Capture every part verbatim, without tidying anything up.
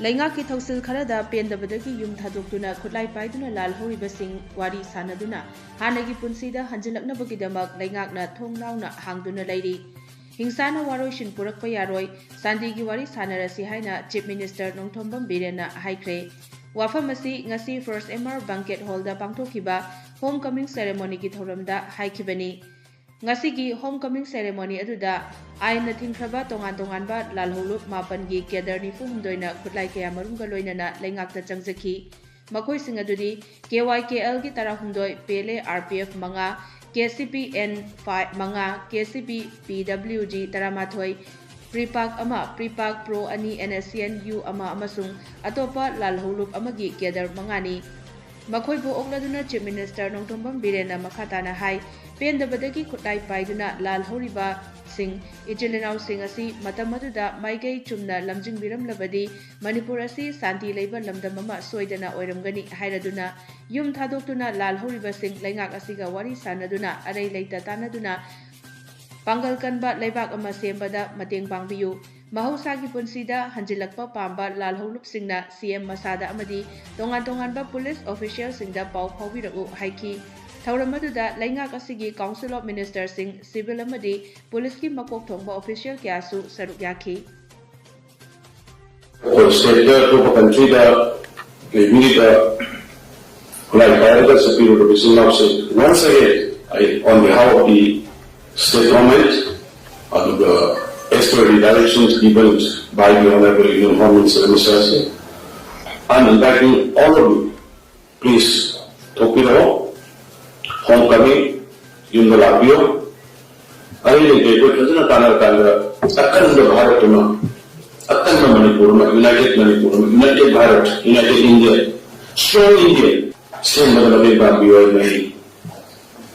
ꯂꯩꯉꯥꯛꯀꯤ ꯊꯧꯁꯤꯜ ꯈꯔꯗ ꯄꯦꯟꯗꯕꯗꯒꯤ ꯌꯨꯝ ꯊꯥꯗꯣꯛꯇꯨꯅ ꯈꯨꯠꯂꯥꯏ ꯄꯥꯏꯗꯨꯅ ꯂꯥꯜꯍꯧꯔꯤꯕꯁꯤꯡ ꯋꯥꯔꯤ ꯁꯥꯟꯅꯗꯨꯅ ꯍꯥꯟꯅꯒꯤ ꯄꯨꯟꯁꯤꯗ ꯍꯟꯖꯤꯜꯂꯛꯅꯕꯒꯤꯗꯃꯛ ꯂꯩꯉꯥꯛꯅ ꯊꯣꯡ ꯂꯥꯎꯅ ꯍꯥꯡꯗꯨꯅ ꯂꯩꯔꯤ꯫ ꯍꯤꯡꯁꯥꯅ ꯋꯥꯔꯣꯏꯁꯤꯟ ꯄꯨꯔꯛꯄ ꯌꯥꯔꯣꯏ, ꯁꯥꯟꯇꯤꯒꯤ ꯋꯥꯔꯤ ꯁꯥꯟꯅꯔꯁꯤ ꯍꯥꯏꯅ Chief Minister ꯅꯣꯡꯊꯣꯝꯕꯝ ꯕꯤꯔꯦꯟꯅ ꯍꯥꯏꯈ꯭ꯔꯦ꯫ ꯋꯥꯐꯝ ꯑꯁꯤ ꯉꯁꯤ First M R Banquet Hallꯗ ꯄꯥꯡꯊꯣꯛꯈꯤꯕ Home Coming Ceremonyꯒꯤ ꯊꯧꯔꯝꯗ ꯍꯥꯏꯈꯤꯕꯅꯤ꯫ ꯉꯁꯤꯒꯤ Home Coming Ceremony ꯑꯗꯨꯗ ꯑꯥꯏꯟꯅ ꯊꯤꯡꯈ꯭ꯔꯕ ꯇꯣꯉꯥꯟ ꯇꯣꯉꯥꯟꯕ ꯂꯥꯜꯍꯧꯂꯨꯞ ꯃꯥꯄꯟꯒꯤ cadre ꯅꯤꯐꯨ ꯍꯨꯝꯗꯣꯏꯅ ꯈꯨꯠꯂꯥꯏ ꯀꯌꯥꯃꯔꯨꯝꯒ ꯂꯣꯏꯅꯅ ꯂꯩꯉꯥꯛꯇ ꯆꯪꯖꯈꯤ꯫ ꯃꯈꯣꯏꯁꯤꯡ ꯑꯗꯨꯗꯤ K Y K Lꯒꯤ ꯇꯔꯥꯍꯨꯝꯗꯣꯏ, Pele R P F ꯃꯉꯥ, K C P N ꯃꯉꯥ, K C P P W G ꯇꯔꯥꯃꯥꯊꯣꯏ, PREPAK ꯑꯃ, PREPAK Pro ꯑꯅꯤ, N S C N U ꯑꯃ ꯑꯃꯁꯨꯡ ꯑꯇꯣꯞꯄ ꯂꯥꯜꯍꯧꯂꯨꯞ ꯑꯃꯒꯤ cadre ꯃꯉꯥꯅꯤ꯫ ꯃꯈꯣꯏꯕꯨ ꯑꯣꯛꯂꯗꯨꯅ Chief Minister ꯅꯣꯡꯊꯣꯝꯕꯝ ꯕꯤꯔꯦꯟꯅ ꯃꯈꯥ ꯇꯥꯅ ꯍꯥꯏ, ꯄꯦꯟꯗꯕꯗꯒꯤ ꯈꯨꯠꯂꯥꯏ ꯄꯥꯏꯗꯨꯅ ꯂꯥꯜꯍꯧꯔꯤꯕꯁꯤꯡ, ꯏꯆꯤꯜ ꯏꯅꯥꯎꯁꯤꯡ ꯑꯁꯤ ꯃꯇꯝ ꯑꯗꯨꯗ ꯃꯥꯏꯀꯩ ꯆꯨꯝꯅ ꯂꯝꯖꯤꯡꯕꯤꯔꯝꯂꯕꯗꯤ ꯃꯅꯤꯄꯨꯔ ꯑꯁꯤ ꯁꯥꯟꯇꯤ ꯂꯩꯕ ꯂꯝꯗꯝ ꯑꯃ ꯁꯣꯏꯗꯅ ꯑꯣꯏꯔꯝꯒꯅꯤ ꯍꯥꯏꯔꯗꯨꯅ, ꯌꯨꯝ ꯊꯥꯗꯣꯛꯇꯨꯅ ꯂꯥꯜꯍꯧꯔꯤꯕꯁꯤꯡ ꯂꯩꯉꯥꯛ ꯑꯁꯤꯒ ꯋꯥꯔꯤ ꯁꯥꯟꯅꯗꯨꯅ ꯑꯔꯩ ꯂꯩꯇ ꯇꯥꯟꯅꯗꯨꯅ ꯄꯥꯡꯒꯜ ꯀꯟꯕ ꯂꯩꯕꯥꯛ ꯑꯃ ꯁꯦꯝꯕꯗ ꯃꯇꯦꯡ ꯄꯥꯡꯕꯤꯌꯨ꯫ ꯃꯍꯧꯁꯥꯒꯤ ꯄꯨꯟꯁꯤꯗ ꯍꯟꯖꯤꯜꯂꯛꯄ ꯄꯥꯝꯕ ꯂꯥꯜꯍꯧꯂꯨꯞꯁꯤꯡꯅ C M ꯃꯁꯥꯗ ꯑꯃꯗꯤ ꯇꯣꯉꯥꯟ ꯇꯣꯉꯥꯟꯕ police officialꯁꯤꯡꯗ ꯄꯥꯎ ꯐꯥꯎꯕꯤꯔꯛꯎ ꯍꯥꯏꯈꯤ꯫ ꯊꯧꯔꯝ ꯑꯗꯨꯗ ꯂꯩꯉꯥꯛ ꯑꯁꯤꯒꯤ Council of Ministerꯁꯤꯡ, civil ꯑꯃꯗꯤ policeꯀꯤ ꯃꯀꯣꯛ ꯊꯣꯡꯕ official ꯀꯌꯥꯁꯨ ꯁꯔꯨꯛ ꯌꯥꯈꯤ꯫ ꯑꯩꯈꯣꯏ stateꯇ, ꯑꯇꯣꯞꯄ countryꯗ ꯂꯩꯕꯤꯔꯤꯕ ꯈꯨꯠꯂꯥꯏ ꯄꯥꯏꯔꯒ ꯆꯠꯄꯤꯔꯨꯔꯕ ꯏꯆꯤꯜ ꯏꯅꯥꯎꯁꯤꯡ, once again, I, on behalf of the state government, ꯑꯗꯨꯒ as per the directions given by the Honorable Union Home Minister, Mister Singh, I'm inviting all of you, please, ꯊꯣꯛꯄꯤꯔꯛꯑꯣ, Home Coming, ꯌꯨꯝꯗ ꯂꯥꯛꯄꯤꯌꯨ꯫ ꯑꯩ ꯂꯩꯇꯦ, ꯑꯩꯈꯣꯏ ꯐꯖꯅ ꯇꯥꯟꯅꯔꯀꯥꯟꯗ ꯑꯀꯟꯕ ꯚꯥꯔꯠ ꯑꯃ, ꯑꯀꯟꯕ ꯃꯅꯤꯄꯨꯔ ꯑꯃ, united ꯃꯅꯤꯄꯨꯔ ꯑꯃ, united Bharat, united India, strong India ꯁꯦꯝꯕꯗ ꯃꯇꯦꯡ ꯄꯥꯡꯕꯤꯌꯨ ꯍꯥꯏꯅ ꯑꯩ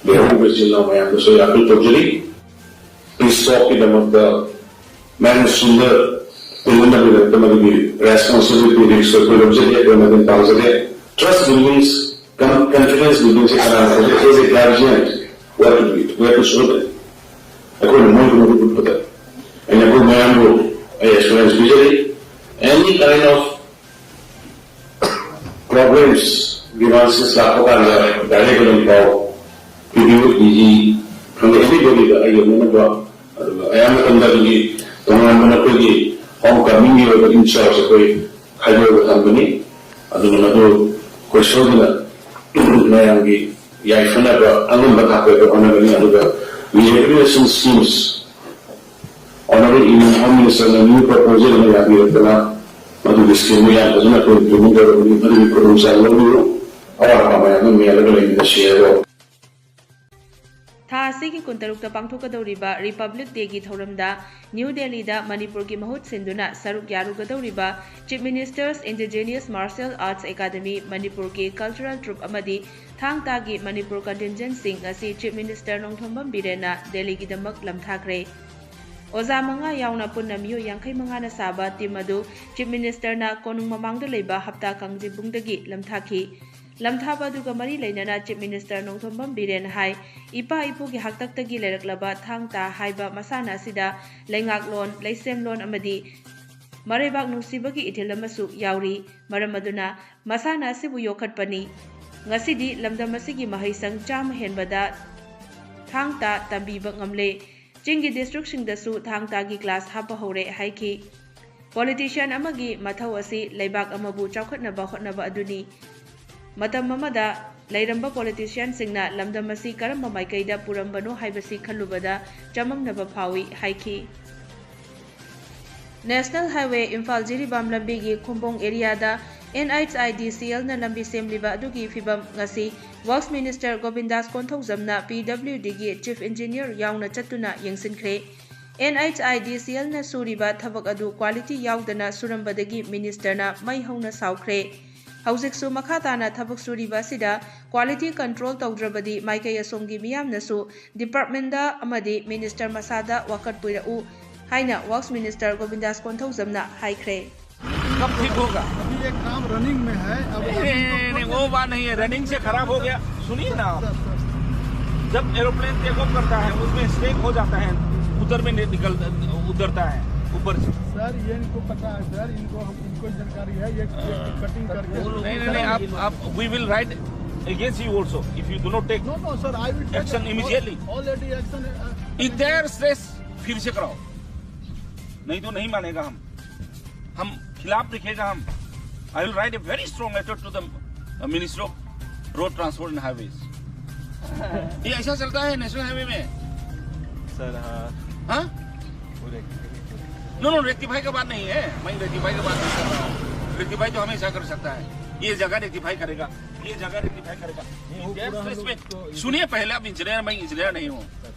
ꯂꯩꯍꯧꯔꯤꯕ ꯏꯆꯤꯜ ꯏꯅꯥꯎ ꯃꯌꯥꯝꯗꯁꯨ ꯑꯩ appeal ꯇꯧꯖꯔꯤ꯫ Please talkꯀꯤꯗꯃꯛꯇ ꯃꯌꯥꯝꯅ ꯁꯨꯝꯗ ꯇꯤꯜꯍꯟꯅꯕꯒꯤꯗꯃꯛꯇ ꯃꯗꯨꯒꯤ responsibility risk ꯑꯩꯈꯣꯏ ꯂꯧꯖꯒꯦ, ꯑꯩꯈꯣꯏ ꯃꯇꯦꯡ ꯄꯥꯡꯖꯒꯦ꯫ Trust buildings, con-, confidence buildingꯁꯦ ꯀꯅꯥꯅ ꯇꯧꯒꯦ? As a guardian, we have to do it, we have to show them. ꯑꯩꯈꯣꯏꯅ ꯃꯣꯏꯕꯨ ꯃꯗꯨ ꯎꯠꯄꯗ ꯑꯩꯅ ꯑꯩꯈꯣꯏ ꯃꯌꯥꯝꯕꯨ ꯑꯩ assurance ꯄꯤꯖꯔꯤ, any kind of ꯒ꯭ꯔꯤꯚꯥꯟꯁꯦꯁ ꯂꯥꯛꯄ ꯀꯥꯟꯗ ꯗꯥꯏꯔꯦꯛ ꯑꯗꯨꯝ ꯄꯥꯎ ꯄꯤꯕꯤꯌꯨ, ꯗꯤ ꯖꯤ ꯈꯪꯗꯦ, ꯑꯦꯅꯤꯕꯣꯗꯤꯗ ꯑꯩꯒ ꯎꯅꯅꯕ꯫ ꯑꯗꯨꯒ ꯑꯌꯥꯝꯕ ꯃꯇꯝꯗ ꯑꯗꯨꯒꯤ ꯇꯣꯉꯥꯟꯕ ꯅꯈꯣꯏꯒꯤ ꯍꯣꯝ ꯀꯃꯤꯡꯒꯤ ꯑꯣꯏꯕ ꯏꯟꯆꯥꯔꯖ ꯑꯩꯈꯣꯏ ꯈꯥꯏꯗꯣꯛꯑꯒ ꯊꯝꯕꯅꯤ꯫ ꯑꯗꯨꯅ ꯃꯗꯨ ꯑꯩꯈꯣꯏ ꯁꯣꯏꯗꯅ ꯃꯌꯥꯝꯒꯤ ꯌꯥꯏꯐꯅꯕ ꯑꯉꯝꯕ ꯊꯥꯛꯇ ꯑꯩꯈꯣꯏ ꯍꯣꯠꯅꯒꯅꯤ꯫ ꯑꯗꯨꯒ rehabilitation schemes, honourable Indian home ꯃꯤꯅꯤꯁꯇꯔꯅ ꯅ꯭ꯌꯨ ꯄ꯭ꯔꯄꯣꯖꯦꯜ ꯑꯃ ꯌꯥꯕꯤꯔꯛꯇꯅ ꯃꯗꯨꯒꯤ ꯁ꯭ꯀꯤꯝꯗꯨ ꯌꯥꯝ ꯐꯖꯅ ꯑꯩꯈꯣꯏ ꯏꯝꯄ꯭ꯂꯤꯃꯦꯟ ꯇꯧꯔꯕꯅꯤ꯫ ꯃꯗꯨꯒꯤ ꯈꯨꯗꯣꯡꯆꯥꯕ ꯂꯧꯕꯤꯌꯨ꯫ ꯑꯋꯥꯠ ꯑꯄꯥ ꯃꯌꯥꯝꯗꯨ ꯃꯦꯜꯂꯒ ꯂꯩꯃꯤꯟꯅꯁꯤ ꯍꯥꯏꯕ꯫ ꯊꯥ ꯑꯁꯤꯒꯤ ꯀꯨꯟꯇꯔꯨꯛꯇ ꯄꯥꯡꯊꯣꯛꯀꯗꯧꯔꯤꯕ ꯔꯤꯄꯕ꯭ꯂꯤꯛ ꯗꯦꯒꯤ ꯊꯧꯔꯝꯗ ꯅ꯭ꯌꯨ ꯗꯦꯜꯂꯤꯗ ꯃꯅꯤꯄꯨꯔꯒꯤ ꯃꯍꯨꯠ ꯁꯤꯟꯗꯨꯅ ꯁꯔꯨꯛ ꯌꯥꯔꯨꯒꯗꯧꯔꯤꯕ Chief Minister's Indigenous Martial Arts Academy ꯃꯅꯤꯄꯨꯔꯒꯤ ꯀꯜꯆꯔꯦꯜ ꯇ꯭ꯔꯨꯞ ꯑꯃꯗꯤ ꯊꯥꯡ ꯇꯥꯒꯤ ꯃꯅꯤꯄꯨꯔ ꯀꯟꯇꯤꯟꯖꯦꯟꯠꯁꯤꯡ ꯉꯁꯤ Chief Minister ꯅꯣꯡꯊꯣꯝꯕꯝ ꯕꯤꯔꯦꯟꯅ ꯗꯦꯜꯂꯤꯒꯤꯗꯃꯛ ꯂꯝꯊꯥꯈ꯭ꯔꯦ꯫ ꯑꯣꯖꯥ ꯃꯉꯥ ꯌꯥꯎꯅ ꯄꯨꯟꯅ ꯃꯤꯑꯣꯏ ꯌꯥꯡꯈꯩ ꯃꯉꯥꯅ ꯁꯥꯕ ꯇꯤꯝ ꯑꯗꯨ Chief Ministerꯅ ꯀꯣꯅꯨꯡ ꯃꯃꯥꯡꯗ ꯂꯩꯕ ꯍꯞꯇꯥ ꯀꯥꯡꯖꯩꯕꯨꯡꯗꯒꯤ ꯂꯝꯊꯥꯈꯤ꯫ ꯂꯝꯊꯥꯕ ꯑꯗꯨꯒ ꯃꯔꯤ ꯂꯩꯅꯅ Chief Minister ꯅꯣꯡꯊꯣꯝꯕꯝ ꯕꯤꯔꯦꯟ ꯍꯥꯏ, ꯏꯄꯥ ꯏꯄꯨꯒꯤ ꯍꯥꯛꯇꯛꯇꯒꯤ ꯂꯩꯔꯛꯂꯕ ꯊꯥꯡ ꯇꯥ ꯍꯥꯏꯕ ꯃꯁꯥꯟꯅ ꯑꯁꯤꯗ ꯂꯩꯉꯥꯛꯂꯣꯟ, ꯂꯩꯁꯦꯝꯂꯣꯟ ꯑꯃꯗꯤ ꯃꯔꯩꯕꯥꯛ ꯅꯨꯡꯁꯤꯕꯒꯤ ꯏꯊꯤꯜ ꯑꯃꯁꯨ ꯌꯥꯎꯔꯤ꯫ ꯃꯔꯝ ꯑꯗꯨꯅ ꯃꯁꯥꯟꯅ ꯑꯁꯤꯕꯨ ꯌꯣꯛꯈꯠꯄꯅꯤ꯫ ꯉꯁꯤꯗꯤ ꯂꯝꯗꯝ ꯑꯁꯤꯒꯤ ꯃꯍꯩꯁꯪ ꯆꯥꯝꯃ ꯍꯦꯟꯕꯗ ꯊꯥꯡ ꯇꯥ ꯇꯝꯕꯤꯕ ꯉꯝꯂꯦ꯫ ꯆꯤꯡꯒꯤ ꯗꯤꯁꯇ꯭ꯔꯤꯛꯁꯤꯡꯗꯁꯨ ꯊꯥꯡ ꯇꯥꯒꯤ ꯀ꯭ꯂꯥꯁ ꯍꯥꯞꯄ ꯍꯧꯔꯦ ꯍꯥꯏꯈꯤ꯫ ꯄꯣꯂꯤꯇꯤꯁꯤꯌꯥꯟ ꯑꯃꯒꯤ ꯃꯊꯧ ꯑꯁꯤ ꯂꯩꯕꯥꯛ ꯑꯃꯕꯨ ꯆꯥꯎꯈꯠꯅꯕ ꯍꯣꯠꯅꯕ ꯑꯗꯨꯅꯤ꯫ ꯃꯇꯝ ꯑꯃꯗ ꯂꯩꯔꯝꯕ ꯄꯣꯂꯤꯇꯤꯁꯤꯌꯥꯟꯁꯤꯡꯅ ꯂꯝꯗꯝ ꯑꯁꯤ ꯀꯔꯝꯕ ꯃꯥꯏꯀꯩꯗ ꯄꯨꯔꯝꯕꯅꯣ ꯍꯥꯏꯕꯁꯤ ꯈꯜꯂꯨꯕꯗ ꯆꯃꯝꯅꯕ ꯐꯥꯎꯏ ꯍꯥꯏꯈꯤ꯫ ꯅꯦꯁꯅꯦꯜ ꯍꯥꯏꯋꯦ ꯏꯝꯐꯥꯜ ꯖꯤꯔꯤꯕꯥꯝ ꯂꯝꯕꯤꯒꯤ ꯈꯨꯝꯕꯣꯡ ꯑꯦꯔꯤꯌꯥꯗ NHIDCLꯅ ꯂꯝꯕꯤ ꯁꯦꯝꯂꯤꯕ ꯑꯗꯨꯒꯤ ꯐꯤꯕꯝ ꯉꯁꯤ ꯋꯔꯛꯁ ꯃꯤꯅꯤꯁꯇꯔ ꯒꯣꯕꯤꯟꯗꯥꯁ ꯀꯣꯟꯊꯧꯖꯝꯅ PWDꯒꯤ ꯆꯤꯐ ꯏꯟꯖꯤꯅꯤꯌꯔ ꯌꯥꯎꯅ ꯆꯠꯇꯨꯅ ꯌꯦꯡꯁꯤꯟꯈ꯭ꯔꯦ꯫ NHIDCLꯅ ꯁꯨꯔꯤꯕ ꯊꯕꯛ ꯑꯗꯨ ꯀ꯭ꯋꯥꯂꯤꯇꯤ ꯌꯥꯎꯗꯅ ꯁꯨꯔꯝꯕꯗꯒꯤ ꯃꯤꯅꯤꯁꯇꯔꯅ ꯃꯩ ꯍꯧꯅ ꯁꯥꯎꯈ꯭ꯔꯦ꯫ ꯍꯧꯖꯤꯛꯁꯨ ꯃꯈꯥ ꯇꯥꯅ ꯊꯕꯛ ꯁꯨꯔꯤꯕ ꯑꯁꯤꯗ ꯀ꯭ꯋꯥꯂꯤꯇꯤ ꯀꯟꯇ꯭ꯔꯣꯜ ꯇꯧꯗ꯭ꯔꯕꯗꯤ ꯃꯥꯏꯀꯩ ꯑꯁꯣꯝꯒꯤ ꯃꯤꯌꯥꯝꯅꯁꯨ ꯗꯤꯄꯥꯔꯠꯃꯦꯟꯗ ꯑꯃꯗꯤ ꯃꯤꯅꯤꯁꯇꯔ ꯃꯁꯥꯗ ꯋꯥꯀꯠ ꯄꯨꯔꯛꯎ ꯍꯥꯏꯅ ꯋꯔꯛꯁ ꯃꯤꯅꯤꯁꯇꯔ ꯒꯣꯕꯤꯟꯗꯥꯁ ꯀꯣꯟꯊꯧꯖꯝꯅ ꯍꯥꯏꯈ꯭ꯔꯦ꯫ कब ठीक होगा? अभी एक काम रनिंग में है। अब नहीं, नहीं, नहीं, नहीं, वो बात नहीं है। रनिंग से खराब हो गया। सुनिए ना आप, सर, सर, सर। जब एरोप्लेन टेक ऑफ करता है, उसमें स्ट्रेक हो जाता है, उतर में नि- निकल उतरता है, ऊपर से। सर, ये इनको पता है सर, इनको हम इनको जानकारी है। ये कटिंग करके नहीं नहीं नहीं, आप आप we will write against you also if you do not take No, no, sir, I will take action immediately. Already action. इधर से फिर से कराओ, नहीं तो नहीं मानेगा हम, हम खिलाफ दिखेगा हम। I will write a very strong letter to the Ministry of Road Transport and Highways. ये ऐसा चलता है नेशनल हाईवे में? सर हाँ हाँ? पूरे नो नो, रेक्टिफाई का बात नहीं है, मैं रेक्टिफाई का बात नहीं कर रहा हूँ। रेक्टिफाई तो हमेशा कर सकता है, ये जगह रेक्टिफाई करेगा, ये जगह रेक्टिफाई करेगा। Express में सुनिए, पहले आप इंजीनियर, मैं इंजीनियर नहीं हूँ,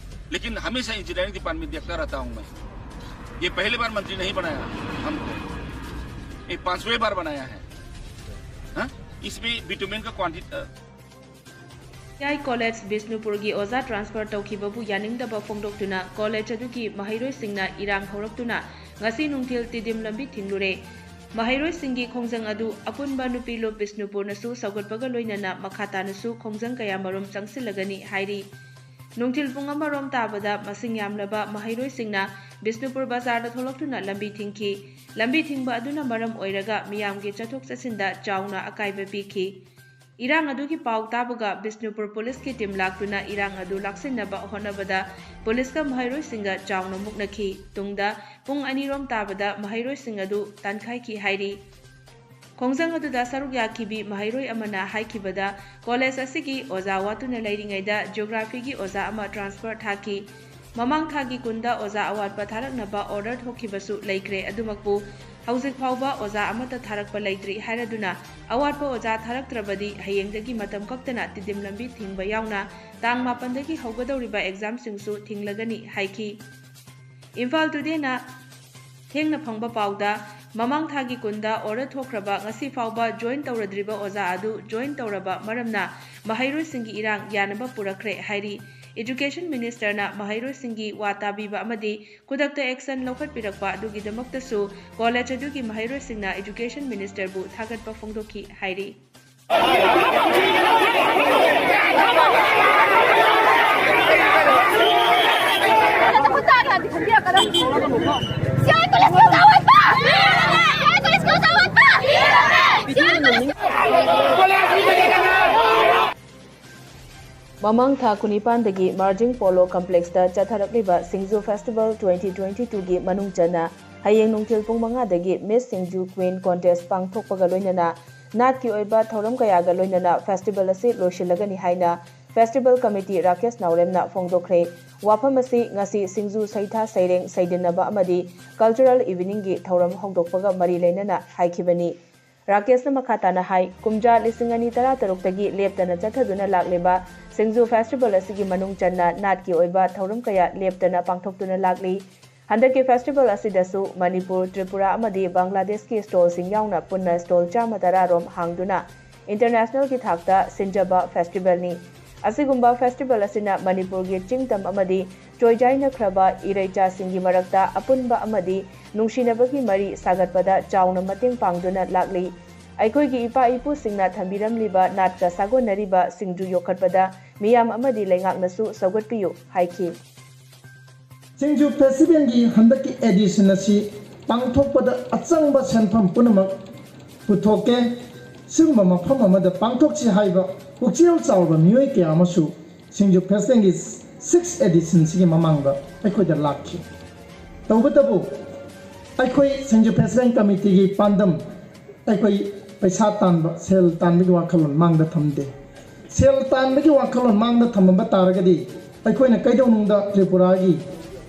लेकिन हमेशा इंजीनियरिंग डिपार्टमेंट देखता रहता हूँ मैं। ये पहली बार मंत्री नहीं बनाया हमको, ये पांचवें बार बनाया है। हाँ? इसमें बिटुमेन का क्वांटिटी ꯌꯥꯏ ꯀꯣꯂꯦꯖ ꯕꯤꯁꯅꯨꯄꯨꯔꯒꯤ ꯑꯣꯖꯥ ꯇ꯭ꯔꯥꯟꯁꯐꯔ ꯇꯧꯈꯤꯕꯕꯨ ꯌꯥꯅꯤꯡꯗꯕ ꯐꯣꯡꯗꯣꯛꯇꯨꯅ ꯀꯣꯂꯦꯖ ꯑꯗꯨꯒꯤ ꯃꯍꯩꯔꯣꯏꯁꯤꯡꯅ ꯏꯔꯥꯡ ꯍꯧꯔꯛꯇꯨꯅ ꯉꯁꯤ ꯅꯨꯡꯊꯤꯜ ꯇꯤꯗꯤꯝ ꯂꯝꯕꯤ ꯊꯤꯡꯂꯨꯔꯦ꯫ ꯃꯍꯩꯔꯣꯏꯁꯤꯡꯒꯤ ꯈꯣꯡꯖꯪ ꯑꯗꯨ ꯑꯄꯨꯟꯕ ꯅꯨꯄꯤ ꯂꯨꯞ ꯕꯤꯁꯅꯨꯄꯨꯔꯅꯁꯨ ꯁꯧꯒꯠꯄꯒ ꯂꯣꯏꯅꯅ ꯃꯈꯥ ꯇꯥꯅꯁꯨ ꯈꯣꯡꯖꯪ ꯀꯌꯥꯃꯔꯨꯝ ꯆꯪꯁꯤꯜꯂꯒꯅꯤ ꯍꯥꯏꯔꯤ꯫ ꯅꯨꯡꯊꯤꯜ ꯄꯨꯡ ꯑꯃꯔꯣꯝ ꯇꯥꯕꯗ ꯃꯁꯤꯡ ꯌꯥꯝꯂꯕ ꯃꯍꯩꯔꯣꯏꯁꯤꯡꯅ ꯕꯤꯁꯅꯨꯄꯨꯔ ꯕꯖꯥꯔꯗ ꯊꯣꯛꯂꯛꯇꯨꯅ ꯂꯝꯕꯤ ꯊꯤꯡꯈꯤ꯫ ꯂꯝꯕꯤ ꯊꯤꯡꯕ ꯑꯗꯨꯅ ꯃꯔꯝ ꯑꯣꯏꯔꯒ ꯃꯤꯌꯥꯝꯒꯤ ꯆꯠꯊꯣꯛ ꯆꯠꯁꯤꯟꯗ ꯆꯥꯎꯅ ꯑꯀꯥꯏꯕ ꯄꯤꯈꯤ꯫ ꯏꯔꯥꯡ ꯑꯗꯨꯒꯤ ꯄꯥꯎ ꯇꯥꯕꯒ ꯕꯤꯁꯅꯨꯄꯨꯔ ꯄꯨꯂꯤꯁꯀꯤ ꯇꯤꯝ ꯂꯥꯛꯇꯨꯅ ꯏꯔꯥꯡ ꯑꯗꯨ ꯂꯥꯛꯁꯤꯟꯅꯕ ꯍꯣꯠꯅꯕꯗ ꯄꯨꯂꯤꯁꯀ ꯃꯍꯩꯔꯣꯏꯁꯤꯡꯒ ꯆꯥꯎꯅ ꯃꯨꯛꯅꯈꯤ꯫ ꯇꯨꯡꯗ ꯄꯨꯡ ꯑꯅꯤꯔꯣꯝ ꯇꯥꯕꯗ ꯃꯍꯩꯔꯣꯏꯁꯤꯡ ꯑꯗꯨ ꯇꯥꯟꯈꯥꯏꯈꯤ ꯍꯥꯏꯔꯤ꯫ ꯈꯣꯡꯖꯪ ꯑꯗꯨꯗ ꯁꯔꯨꯛ ꯌꯥꯈꯤꯕꯤ ꯃꯍꯩꯔꯣꯏ ꯑꯃꯅ ꯍꯥꯏꯈꯤꯕꯗ, ꯀꯣꯂꯦꯖ ꯑꯁꯤꯒꯤ ꯑꯣꯖꯥ ꯋꯥꯠꯇꯨꯅ ꯂꯩꯔꯤꯉꯩꯗ ꯖꯤꯑꯣꯒ꯭ꯔꯥꯐꯤꯒꯤ ꯑꯣꯖꯥ ꯑꯃ ꯇ꯭ꯔꯥꯟꯁꯐꯔ ꯊꯥꯈꯤ꯫ ꯃꯃꯥꯡ ꯊꯥꯒꯤ ꯀꯨꯟꯗ ꯑꯣꯖꯥ ꯑꯋꯥꯠꯄ ꯊꯥꯔꯛꯅꯕ ꯑꯣꯔꯗꯔ ꯊꯣꯛꯈꯤꯕꯁꯨ ꯂꯩꯈ꯭ꯔꯦ꯫ ꯑꯗꯨꯃꯛꯄꯨ ꯍꯧꯖꯤꯛ ꯐꯥꯎꯕ ꯑꯣꯖꯥ ꯑꯃꯠꯇ ꯊꯥꯔꯛꯄ ꯂꯩꯇ꯭ꯔꯤ ꯍꯥꯏꯔꯗꯨꯅ, ꯑꯋꯥꯠꯄ ꯑꯣꯖꯥ ꯊꯥꯔꯛꯇ꯭ꯔꯕꯗꯤ ꯍꯌꯦꯡꯗꯒꯤ ꯃꯇꯝ ꯀꯛꯇꯅ ꯇꯤꯗꯤꯝ ꯂꯝꯕꯤ ꯊꯤꯡꯕ ꯌꯥꯎꯅ ꯇꯥꯡ ꯃꯥꯄꯟꯗꯒꯤ ꯍꯧꯒꯗꯧꯔꯤꯕ ꯑꯦꯛꯖꯥꯝꯁꯤꯡꯁꯨ ꯊꯤꯡꯂꯒꯅꯤ ꯍꯥꯏꯈꯤ꯫ ꯏꯝꯐꯥꯜ ꯇꯨꯗꯦꯅ ꯊꯦꯡꯅ ꯐꯪꯕ ꯄꯥꯎꯗ, ꯃꯃꯥꯡ ꯊꯥꯒꯤ ꯀꯨꯟꯗ ꯑꯣꯔꯗꯔ ꯊꯣꯛꯈ꯭ꯔꯕ ꯉꯁꯤ ꯐꯥꯎꯕ ꯖꯣꯏꯟ ꯇꯧꯔꯗ꯭ꯔꯤꯕ ꯑꯣꯖꯥ ꯑꯗꯨ ꯖꯣꯏꯟ ꯇꯧꯔꯕ ꯃꯔꯝꯅ ꯃꯍꯩꯔꯣꯏꯁꯤꯡꯒꯤ ꯏꯔꯥꯡ ꯌꯥꯅꯕ ꯄꯨꯔꯛꯈ꯭ꯔꯦ ꯍꯥꯏꯔꯤ꯫ ꯏꯗꯨꯀꯦꯁꯟ ꯃꯤꯅꯤꯁꯇꯔꯅ ꯃꯍꯩꯔꯣꯏꯁꯤꯡꯒꯤ ꯋꯥ ꯇꯥꯕꯤꯕ ꯑꯃꯗꯤ ꯈꯨꯗꯛꯇ ꯑꯦꯛꯁꯟ ꯂꯧꯈꯠꯄꯤꯔꯛꯄ ꯑꯗꯨꯒꯤꯗꯃꯛꯇꯁꯨ ꯀꯣꯂꯦꯖ ꯑꯗꯨꯒꯤ ꯃꯍꯩꯔꯣꯏꯁꯤꯡꯅ ꯏꯗꯨꯀꯦꯁꯟ ꯃꯤꯅꯤꯁꯇꯔꯕꯨ ꯊꯥꯒꯠꯄ ꯐꯣꯡꯗꯣꯛꯈꯤ ꯍꯥꯏꯔꯤ꯫ ꯈꯨꯟꯇꯥꯛ ꯇꯥꯗꯤ ꯈꯟꯕꯤꯔꯛꯀꯗꯕꯅꯤ꯫ ꯁꯤ ꯑꯩ ꯃꯃꯥꯡ ꯊꯥ ꯀꯨꯟꯅꯤꯄꯥꯟꯗꯒꯤ ꯃꯥꯔꯖꯤꯡ ꯄꯣꯂꯣ ꯀꯝꯄ꯭ꯂꯦꯛꯁꯇ ꯆꯠꯊꯔꯛꯂꯤꯕ ꯁꯤꯡꯖꯨ ꯐꯦꯁꯇꯤꯚꯦꯜ ꯇ꯭ꯋꯦꯟꯇꯤ ꯇ꯭ꯋꯦꯟꯇꯤ ꯇꯨꯒꯤ ꯃꯅꯨꯡ ꯆꯟꯅ ꯍꯌꯦꯡ ꯅꯨꯡꯊꯤꯜ ꯄꯨꯡ ꯃꯉꯥꯗꯒꯤ ꯃꯤꯁ ꯁꯤꯡꯖꯨ ꯀ꯭ꯋꯤꯟ ꯀꯣꯟꯇꯦꯁ ꯄꯥꯡꯊꯣꯛꯄꯒ ꯂꯣꯏꯅꯅ ꯅꯥꯠꯀꯤ ꯑꯣꯏꯕ ꯊꯧꯔꯝ ꯀꯌꯥꯒ ꯂꯣꯏꯅꯅ ꯐꯦꯁꯇꯤꯚꯦꯜ ꯑꯁꯤ ꯂꯣꯏꯁꯤꯜꯂꯒꯅꯤ ꯍꯥꯏꯅ ꯐꯦꯁꯇꯤꯚꯦꯜ ꯀꯃꯤꯇꯤ ꯔꯥꯀꯦꯁ ꯅꯥꯎꯔꯦꯝꯅ ꯐꯣꯡꯗꯣꯛꯈ꯭ꯔꯦ꯫ ꯋꯥꯐꯝ ꯑꯁꯤ ꯉꯁꯤ ꯁꯤꯡꯖꯨ ꯁꯩꯊꯥ ꯁꯩꯔꯦꯡ ꯁꯩꯗꯟꯅꯕ ꯑꯃꯗꯤ ꯀꯜꯆꯔꯦꯜ ꯏꯚꯤꯅꯤꯡꯒꯤ ꯊꯧꯔꯝ ꯍꯧꯗꯣꯛꯄꯒ ꯃꯔꯤ ꯂꯩꯅꯅ ꯍꯥꯏꯈꯤꯕꯅꯤ꯫ ꯔꯥꯀꯦꯁꯅ ꯃꯈꯥ ꯇꯥꯅ ꯍꯥꯏ, ꯀꯨꯝꯖꯥ ꯂꯤꯁꯤꯡ ꯑꯅꯤ ꯇꯔꯥ ꯇꯔꯨꯛꯇꯒꯤ ꯂꯦꯞꯇꯅ ꯆꯠꯊꯗꯨꯅ ꯂꯥꯛꯂꯤꯕ ꯁꯤꯡꯖꯨ ꯐꯦꯁꯇꯤꯚꯦꯜ ꯑꯁꯤꯒꯤ ꯃꯅꯨꯡ ꯆꯟꯅ ꯅꯥꯠꯀꯤ ꯑꯣꯏꯕ ꯊꯧꯔꯝ ꯀꯌꯥ ꯂꯦꯞꯇꯅ ꯄꯥꯡꯊꯣꯛꯇꯨꯅ ꯂꯥꯛꯂꯤ꯫ ꯍꯟꯗꯛꯀꯤ ꯐꯦꯁꯇꯤꯚꯦꯜ ꯑꯁꯤꯗꯁꯨ ꯃꯅꯤꯄꯨꯔ, ꯇ꯭ꯔꯤꯄꯨꯔꯥ ꯑꯃꯗꯤ ꯕꯪꯒ꯭ꯂꯥꯗꯦꯁꯀꯤ ꯁ꯭ꯇꯣꯜꯁꯤꯡ ꯌꯥꯎꯅ ꯄꯨꯟꯅ ꯁ꯭ꯇꯣꯜ ꯆꯥꯝꯃ ꯇꯔꯥ ꯔꯣꯝ ꯍꯥꯡꯗꯨꯅ ꯏꯟꯇꯔꯅꯦꯁꯅꯦꯜꯒꯤ ꯊꯥꯛꯇ ꯁꯤꯟꯖꯕ ꯐꯦꯁꯇꯤꯚꯦꯜꯅꯤ꯫ ꯑꯁꯤꯒꯨꯝꯕ ꯐꯦꯁꯇꯤꯚꯦꯜ ꯑꯁꯤꯅ ꯃꯅꯤꯄꯨꯔꯒꯤ ꯆꯤꯡ ꯇꯝ ꯑꯃꯗꯤ ꯆꯣꯏꯖꯥꯏꯅꯈ꯭ꯔꯕ ꯏꯔꯩꯆꯥꯁꯤꯡꯒꯤ ꯃꯔꯛꯇ ꯑꯄꯨꯟꯕ ꯑꯃꯗꯤ ꯅꯨꯡꯁꯤꯅꯕꯒꯤ ꯃꯔꯤ ꯁꯥꯒꯠꯄꯗ ꯆꯥꯎꯅ ꯃꯇꯦꯡ ꯄꯥꯡꯗꯨꯅ ꯂꯥꯛꯂꯤ꯫ ꯑꯩꯈꯣꯏꯒꯤ ꯏꯄꯥ ꯏꯄꯨꯁꯤꯡꯅ ꯊꯝꯕꯤꯔꯝꯂꯤꯕ ꯅꯥꯠꯀ ꯁꯥꯒꯣꯟꯅꯔꯤꯕ ꯁꯤꯡꯖꯨ ꯌꯣꯛꯈꯠꯄꯗ ꯃꯤꯌꯥꯝ ꯑꯃꯗꯤ ꯂꯩꯉꯥꯛꯅꯁꯨ ꯁꯧꯒꯠꯄꯤꯌꯨ ꯍꯥꯏꯈꯤ꯫ ꯁꯤꯡꯖꯨ ꯐꯦꯁꯇꯤꯚꯦꯜꯒꯤ ꯍꯟꯗꯛꯀꯤ ꯑꯦꯗꯤꯁꯟ ꯑꯁꯤ ꯄꯥꯡꯊꯣꯛꯄꯗ ꯑꯆꯪꯕ ꯁꯦꯟꯐꯝ ꯄꯨꯝꯅꯃꯛ ꯄꯨꯊꯣꯛꯀꯦ꯫ ꯁꯤꯒꯨꯝꯕ ꯃꯐꯝ ꯑꯃꯗ ꯄꯥꯡꯊꯣꯛꯁꯤ ꯍꯥꯏꯕ ꯄꯨꯛꯆꯦꯜ ꯆꯥꯎꯔꯕ ꯃꯤꯑꯣꯏ ꯀꯌꯥ ꯑꯃꯁꯨ ꯁꯤꯡꯖꯨ ꯐꯦꯁꯇꯤꯚꯦꯜꯒꯤ ꯁꯤꯛꯁ ꯑꯦꯗꯤꯁꯟꯁꯤꯒꯤ ꯃꯃꯥꯡꯗ ꯑꯩꯈꯣꯏꯗ ꯂꯥꯛꯈꯤ꯫ ꯇꯧꯕꯇꯕꯨ ꯑꯩꯈꯣꯏ ꯁꯤꯡꯖꯨ ꯐꯦꯁꯇꯤꯚꯦꯜ ꯀꯃꯤꯇꯤꯒꯤ ꯄꯥꯟꯗꯝ ꯑꯩꯈꯣꯏ ꯄꯩꯁꯥ ꯇꯥꯟꯕ, ꯁꯦꯜ ꯇꯥꯟꯕꯒꯤ ꯋꯥꯈꯜꯂꯣꯟ ꯃꯥꯡꯗ ꯊꯝꯗꯦ꯫ ꯁꯦꯜ ꯇꯥꯟꯕꯒꯤ ꯋꯥꯈꯜꯂꯣꯟ ꯃꯥꯡꯗ ꯊꯝꯃꯝꯕ ꯇꯥꯔꯒꯗꯤ ꯑꯩꯈꯣꯏꯅ ꯀꯩꯗꯧꯅꯨꯡꯗ ꯇ꯭ꯔꯤꯄꯨꯔꯥꯒꯤ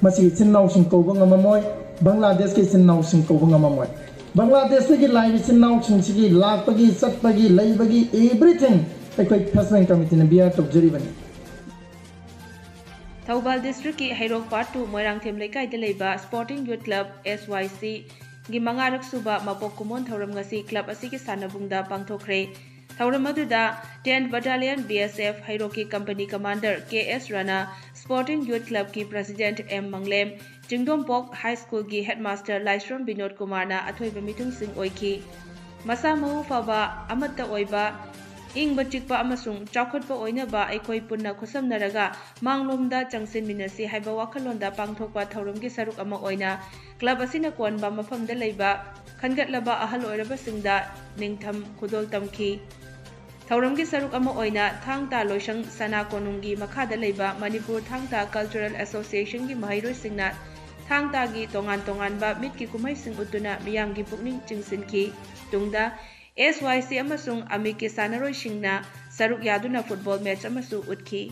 ꯃꯁꯤꯒꯤ ꯏꯆꯤꯟ ꯏꯅꯥꯎꯁꯤꯡ ꯀꯧꯕ ꯉꯝꯃꯝꯃꯣꯏ, ꯕꯪꯒ꯭ꯂꯥꯗꯦꯁꯀꯤ ꯏꯆꯤꯟ ꯏꯅꯥꯎꯁꯤꯡ ꯀꯧꯕ ꯉꯝꯃꯝꯃꯣꯏ꯫ ꯕꯪꯒ꯭ꯂꯥꯗꯦꯁꯇꯒꯤ ꯂꯥꯛꯏꯕ ꯏꯆꯤꯟ ꯏꯅꯥꯎꯁꯤꯡꯁꯤꯒꯤ ꯂꯥꯛꯄꯒꯤ, ꯆꯠꯄꯒꯤ, ꯂꯩꯕꯒꯤ, everything ꯑꯩꯈꯣꯏ ꯐꯦꯁꯇꯤꯚꯦꯜ ꯀꯃꯤꯇꯤꯅ bear ꯇꯧꯖꯔꯤꯕꯅꯤ꯫ ꯊꯧꯕꯥꯜ ꯗꯤꯁꯇ꯭ꯔꯤꯛꯀꯤ ꯍꯩꯔꯣꯛ ꯄꯥꯔꯠ ꯇꯨ ꯃꯣꯏꯔꯥꯡꯊꯦꯝ ꯂꯩꯀꯥꯏꯗ ꯂꯩꯕ ꯁ꯭ꯄꯣꯔꯇꯤꯡ ꯌꯨꯠ ꯀ꯭ꯂꯕ, ꯑꯦꯁ ꯋꯥꯏ ꯁꯤ, ꯒꯤ ꯃꯉꯥꯔꯛ ꯁꯨꯕ ꯃꯄꯣꯛ ꯀꯨꯝꯑꯣꯟ ꯊꯧꯔꯝ ꯉꯁꯤ ꯀ꯭ꯂꯕ ꯑꯁꯤꯒꯤ ꯁꯥꯟꯅꯕꯨꯡꯗ ꯄꯥꯡꯊꯣꯛꯈ꯭ꯔꯦ꯫ ꯊꯧꯔꯝ ꯑꯗꯨꯗ ꯇꯦꯟꯊ ꯕꯠꯇꯥꯂꯤꯌꯟ, ꯕꯤ ꯑꯦꯁ ꯑꯦꯐ, ꯍꯩꯔꯣꯛꯀꯤ ꯀꯝꯄꯅꯤ ꯀꯃꯥꯟꯗꯔ ꯀꯦ ꯑꯦꯁ ꯔꯥꯅꯥ, ꯁ꯭ꯄꯣꯔꯇꯤꯡ ꯌꯨꯠ ꯀ꯭ꯂꯕꯀꯤ ꯄ꯭ꯔꯁꯤꯗꯦꯟꯠ ꯑꯦꯝ ꯃꯪꯂꯦꯝ, ꯆꯤꯡꯗꯣꯝꯄꯣꯛ ꯍꯥꯏ ꯁ꯭ꯀꯨꯜꯒꯤ ꯍꯦꯗꯃꯥꯁꯇꯔ ꯂꯥꯏꯁ꯭ꯔꯝ ꯕꯤꯅꯣꯗ ꯀꯨꯃꯥꯔꯅ ꯑꯊꯣꯏꯕ ꯃꯤꯊꯨꯡꯁꯤꯡ ꯑꯣꯏꯈꯤ꯫ ꯃꯁꯥ ꯃꯎ ꯐꯕ, ꯑꯃꯠꯇ ꯑꯣꯏꯕ, ꯏꯪꯕ ꯆꯤꯛꯄ ꯑꯃꯁꯨꯡ ꯆꯥꯎꯈꯠꯄ ꯑꯣꯏꯅꯕ ꯑꯩꯈꯣꯏ ꯄꯨꯟꯅ ꯈꯨꯠꯁꯝꯅꯔꯒ ꯃꯥꯡꯂꯣꯝꯗ ꯆꯪꯁꯤꯟꯃꯤꯟꯅꯁꯤ ꯍꯥꯏꯕ ꯋꯥꯈꯜꯂꯣꯟꯗ ꯄꯥꯡꯊꯣꯛꯄ ꯊꯧꯔꯝꯒꯤ ꯁꯔꯨꯛ ꯑꯃ ꯑꯣꯏꯅ ꯀ꯭ꯂꯕ ꯑꯁꯤꯅ ꯀꯣꯟꯕ ꯃꯐꯝꯗ ꯂꯩꯕ ꯈꯟꯒꯠꯂꯕ ꯑꯍꯜ ꯑꯣꯏꯔꯕꯁꯤꯡꯗ ꯅꯤꯡꯊꯝ ꯈꯨꯗꯣꯜ ꯇꯝꯈꯤ꯫ ꯊꯧꯔꯝꯒꯤ ꯁꯔꯨꯛ ꯑꯃ ꯑꯣꯏꯅ ꯊꯥꯡ ꯇꯥ ꯂꯣꯏꯁꯪ ꯁꯅꯥ ꯀꯣꯅꯨꯡꯒꯤ ꯃꯈꯥꯗ ꯂꯩꯕ ꯃꯅꯤꯄꯨꯔ ꯊꯥꯡ ꯇꯥ ꯀꯜꯆꯔꯦꯜ ꯑꯦꯁꯣꯁꯤꯌꯦꯁꯟꯒꯤ ꯃꯍꯩꯔꯣꯏꯁꯤꯡꯅ ꯊꯥꯡ ꯇꯥꯒꯤ ꯇꯣꯉꯥꯟ ꯇꯣꯉꯥꯟꯕ ꯃꯤꯠꯀꯤ ꯀꯨꯝꯍꯩꯁꯤꯡ ꯎꯠꯇꯨꯅ ꯃꯤꯌꯥꯝꯒꯤ ꯄꯨꯛꯅꯤꯡ ꯆꯤꯡꯁꯤꯟꯈꯤ꯫ ꯇꯨꯡꯗ ꯑꯦꯁ ꯋꯥꯏ ꯁꯤ ꯑꯃꯁꯨꯡ ꯑꯃꯤꯛꯀꯤ ꯁꯥꯟꯅꯔꯣꯏꯁꯤꯡꯅ ꯁꯔꯨꯛ ꯌꯥꯗꯨꯅ ꯐꯨꯠꯕꯣꯜ ꯃꯦꯆ ꯑꯃꯁꯨ ꯎꯠꯈꯤ꯫